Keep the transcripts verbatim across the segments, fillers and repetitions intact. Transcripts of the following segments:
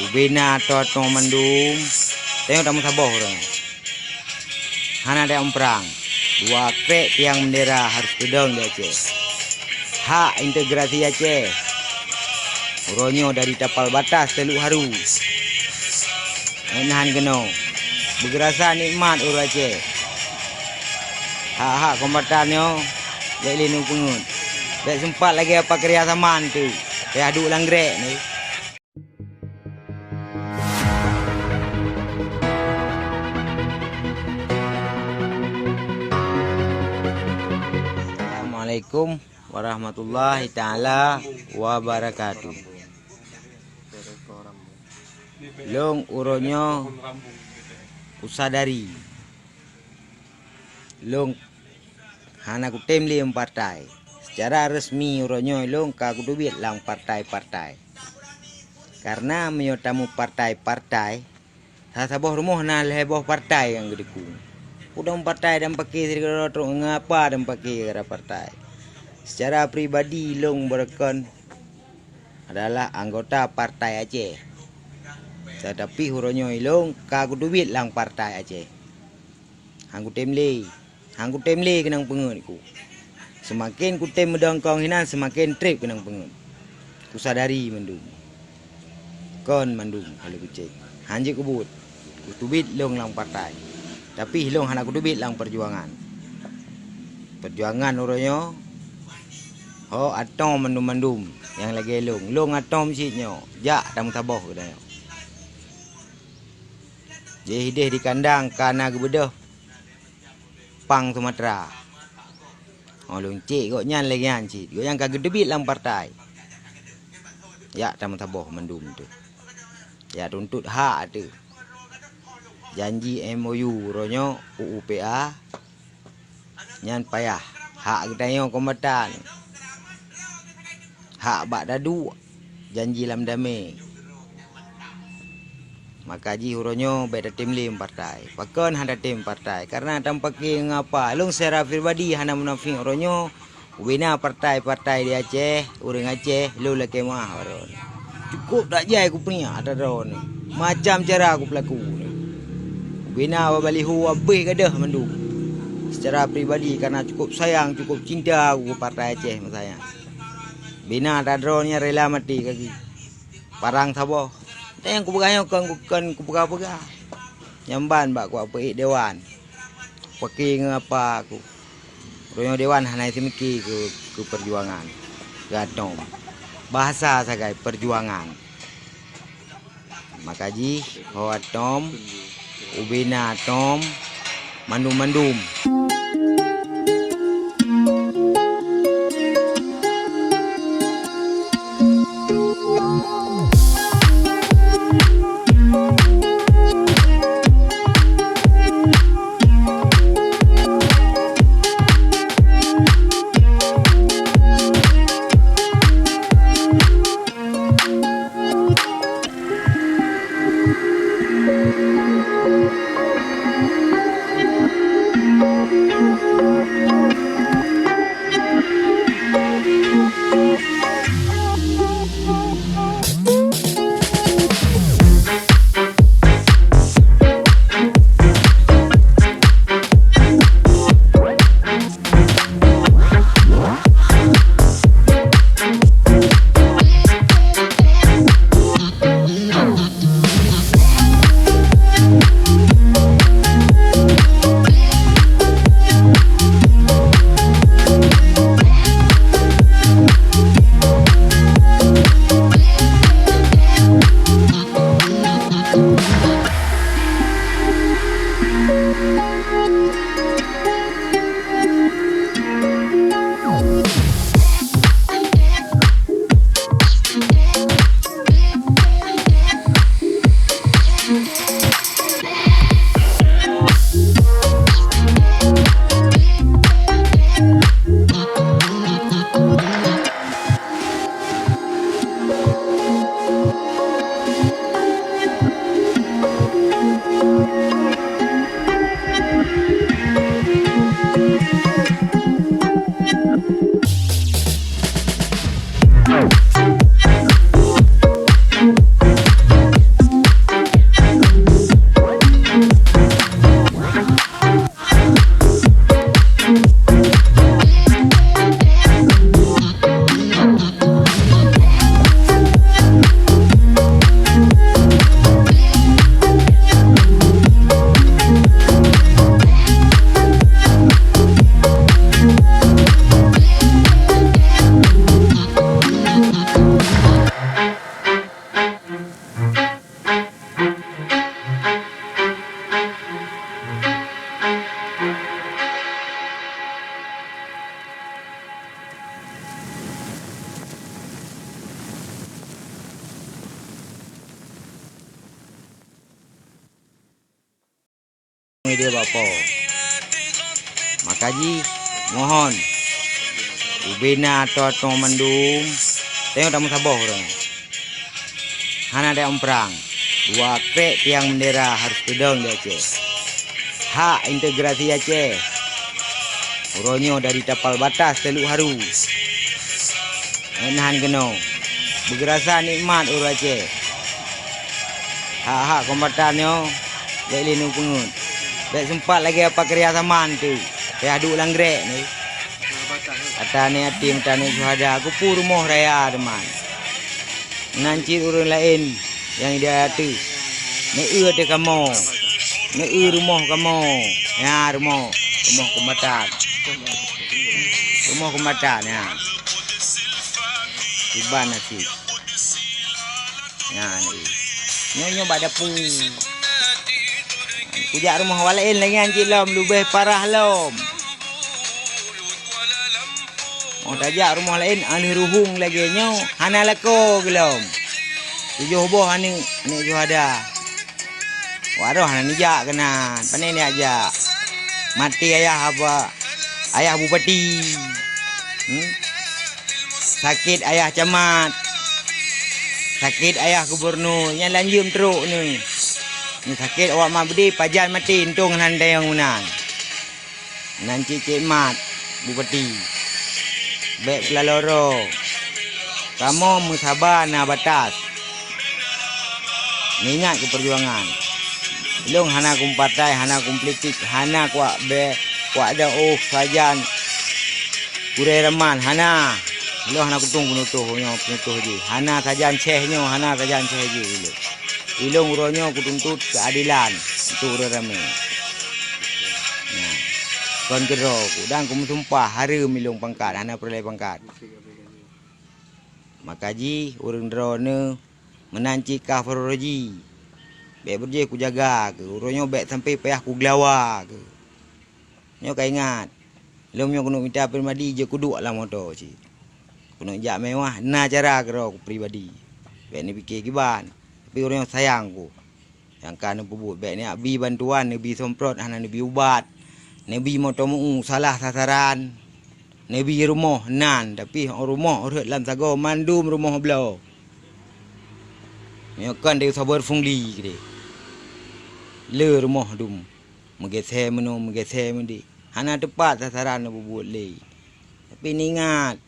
Ubena ateuh mandum, tanyoe tameusaboh uroe nyoe. Hana tajak muprang. Dua krek tiang bendera harus teudong di Aceh. Hak integrasi Aceh. Uroe nyoe dari tapal batas Teluk Haru. Nyang hana keunoe. Beugeurasa nikmat ureuëng Aceh. Hak-hak kombatan nyoe bèk lé neupeungeuet. Bèk seumpat lagèe apa keureuja saman teuk, payah duek lam grek nyoe. Assalamualaikum warahmatullahi taala wabarakatuh. Lôn uroe nyoe kusadari lôn hana kutem lé partai. Seucara resmi uroe nyoe lôn ka kuteubiet lam partai-partai. Kareuna meunyoe tameupartai-partai, saboh rumoh na lhèe boh partai nyang geudeungoe. Peue partai dan paké sidroe trok ngon apa dan paké gara partai. Seucara pribadi lôn beureukan adalah anggota Partai Aceh. Teutapi uroe nyoe lôn ka kuteubiet lam Partai Aceh. Han kutem lé, han kutem lé keunong peungeuet ku. Seumaken kutem meudong kong hinan, seumaken treb keunong peungeuet. Kusadari mandum. Kon mandum ka lheueh kucék. Han jeuet kubuet. Kuteubiet lôn lam partai. Tapi lôn hana kuteubiet lam peujuangan. Peujuangan uroe nyoe ho ateuh mandum-mandum nyang lagèe lôn. Lôn ateuh cit nyoe, jak tameusaboh geutanyoe. Jih ideh di kandang ka na geubeudôh pang Sumatera. Oh, lôn cék gobnyan lagèe nyan cit. Gobnyan ka geuteubiet lam partai. Jak tameusaboh mandum teuh. Jak tuntot hak teuh. Janji M O U uroe nyoe U U P A nyan payah. Hak geutanyoe kombatan. Hak bak taduek. Janji lam damé. Maka jih uroe nyoe bèk tatem lé partai. Pakon hana tatem partai? Kareuna tampaké ngon apa? Lôn secara pribadi hana munafék uroe nyoe. Ubena partai-partai di Aceh, ureuëng Aceh, lôn lakèe meu'ah uroe nyoe. Cukup that jai kupeuniak ata droeneuh. Macam cara kupeulaku. Ubena bak baliho abéh gadôh mandum. Secara pribadi kareuna cukup sayang, cukup cinta ku keu partai Aceh meusayan. Bina ata droeneuh rela maté kaki. Parang saboh. Nyang kupeugah nyoe kon, kon kupeugah-peugah. Nyang ban bak kupeue dewan. Paké ngon apa ku. Uroe nyoe dewan hana seumiké keu, keu peujuangan. Keu ateuh. Bahasa sagai peujuangan. Maka jih ho ateuh, ubena ateuh, mandum-mandum. Idéh bak Po. Maka jih mohon ubena ateueh mandum, tanyoe tameusaboh uroe nyoe. Hana ada nyang prang. Dua krek tiang bendera harus teudong di Aceh. Hak integrasi Aceh. Uroe nyoe dari tapal batas Teluk Haru. Nyan hana keunoe. Beugeurasa nikmat ureuëng Aceh. Hak-hak kombatan nyoe, bék lé neupeungeut. Bék seumpat lagée apa keureuja saman teuk, payah duek lam grek ni. Ata aneuk yatim, ata aneuk syuhada, keupeue rumoh raya teuma. Nan cit ureuëng laén nyang di ateueh. Meu-eu ateueh kamoe. Meu-eu rumoh kamoe. Nyan rumoh, rumoh kombatan. Rumoh kombatan, nyan. Kiban nasib. Nyan, eh. Nyoe, nyoe bak dapu. Kujak rumoh awak laén lagée nyan cit lom, leubeh parah lom. Oh, tajak rumoh laén, aneuk ruhueng lagée nyoe, hana lakoe geulom. Tujoh boh aneuk, aneuk syuhada. Wak roh hana neujak keunan, pane neujak. Maté ayah apa? Ayah bupati. Hmm? Sakét ayah camat. Sakét ayah gubernur, nyan lanjeuem trok ni. Ni sakét awak mak beudé pajan maté untông hana tayong meunan. Nan cicék mat bupati. Bék peulaloro. Kamoe meusaba na batas. Ingat keu peujuangan. Lôn hana kum partai, hana kum politik, hana kuak be, kuak da oh sajan gurée raman, hana. Lôn hana kutung peunutoh nyoe, peunutoh jih. Hana sajan ceh nyoe, hana sajan ceh jih lôn. Ilôn uroe nyoe kutuntut keuadelan untuk ureuëng ramé. Nah, kon keudroe ku dan kumeusumpah hareuem ilôn pangkat, hana peureulée pangkat. Maka jih ureuëng droeneuh meunan cit kah faroroji. Bék beujeuet kujaga keuh, uroe nyoe bék sampai payah kugeulawa keuh. Nyoe ka ingat, lôn nyoe keuneuk mita pribadi jeuet kuduek lam moto cit. Keuneuk jak mewah, na cara keudroe ku pribadi. Bék neupike kiban, tapi ureuëng nyang sayang ku. Nyang ka neupeubuet bék neujak bi bantuan, neubi somprot hana neubi ubat, neubi moto meu-u salah sasaran, neubi rumoh nan, tapi rumoh rhot lam sagoe mandum rumoh bloe. Nyoe kon dari saboh fungli keudeh. Le rumoh dum. Meugeusé meunoe, meugeusé meudéh. Hana teupat sasaran neupeubuet lé. Tapi neuingat,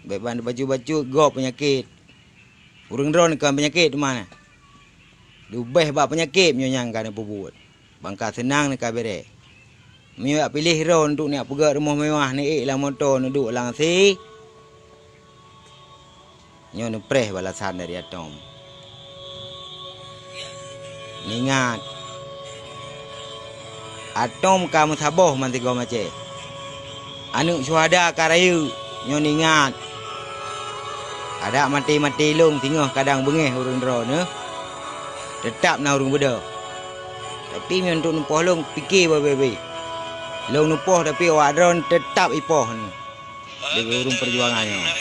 bék ban bacut-bacut gob peunyakét. Ureuëng droeneuh kon peunyakét teuma na. Leubeh bak peunyakét meunyoe nyang ka neupeubuet. Ban ka seunang neuka béré. Meunyoe jak piléh droe untuk neujak peugét rumoh mewah, neuék lam moto, neuduek lam si, nyoe neupreh balasan dari Atom. Ingat, Atom ka meusaboh meusigoe Aceh. Aneuk syuhada ka rayeuk, nyoe ingat. Adak maté-maté lôn singoh kadang beungéh ureuëng droeneuh, teutap na ureuëng beudôh. Tapi meunyoe untuk neupoh lôn, pike babé-babé. Lôn neupoh, tapi awak droeneuh teutap ipoh nyoe. Di ureuëng peujuangan nyoe.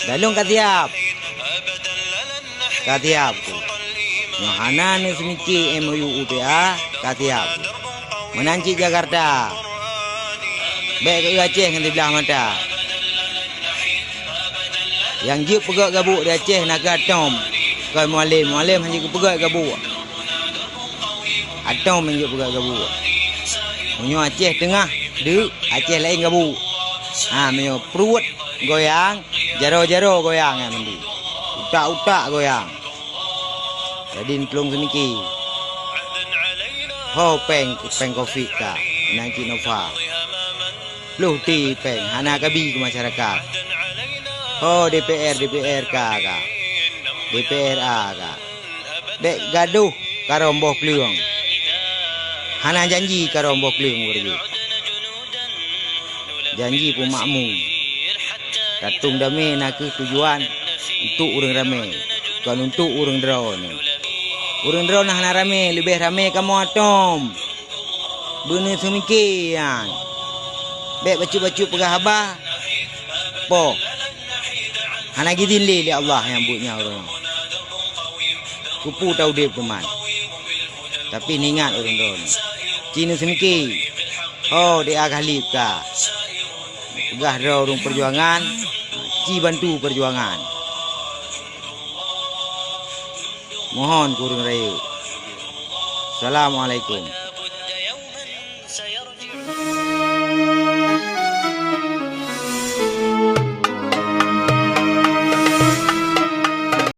Dan lôn ka siab. Ka siab ku. Nyoe hana neuseumiké M O U U P A, ka siab ku. Meunan cit Jakarta. Bék keu Aceh ngon siblah mata. Nyang jeuet peugét gabuek di Aceh na keu Atom. Kon Mualem, Mualem hana jeuet peugét gabuek. Atom nyang jeuet peugét gabuek. Meunyoe Aceh teungoh deuk, Aceh laén gabuek. Ha, meunyoe pruet goyang, jaroe-jaroe goyang nyan meundi. Utak-utak goyang. Jadi neutlong seumiki. Ho péng, péng Covid ka, meunan cit Nova. Ploh ti péng hana kabi keu masyarakat. Ho D P R, D P R ka, ka. D P R A ka. Bék gadoh karôm boh kleueng. Hana janji karôm boh kleueng beureuguek. Janji peumakmu. Tatung damé na kheueh tujuan untuk ureuëng ramé, kon untuk ureuëng droeneuh. Ureuëng droeneuh hana ramé, leubeh ramé kamoe Atom. Beuneuh seumiki nyan. Bék bacut-bacut peugah haba. Poh. Hana gidin lé, lé Allah nyang buet nyan ureuëng. Keupeue taudeb teuma. Tapi neuingat ureuëng droeneuh, ci neuseunuki ho di agah lip ka. Peugah droe ureuëng peujuangan, ci bantu peujuangan. Mohon keu ureuëng rayeuk. Assalamualaikum.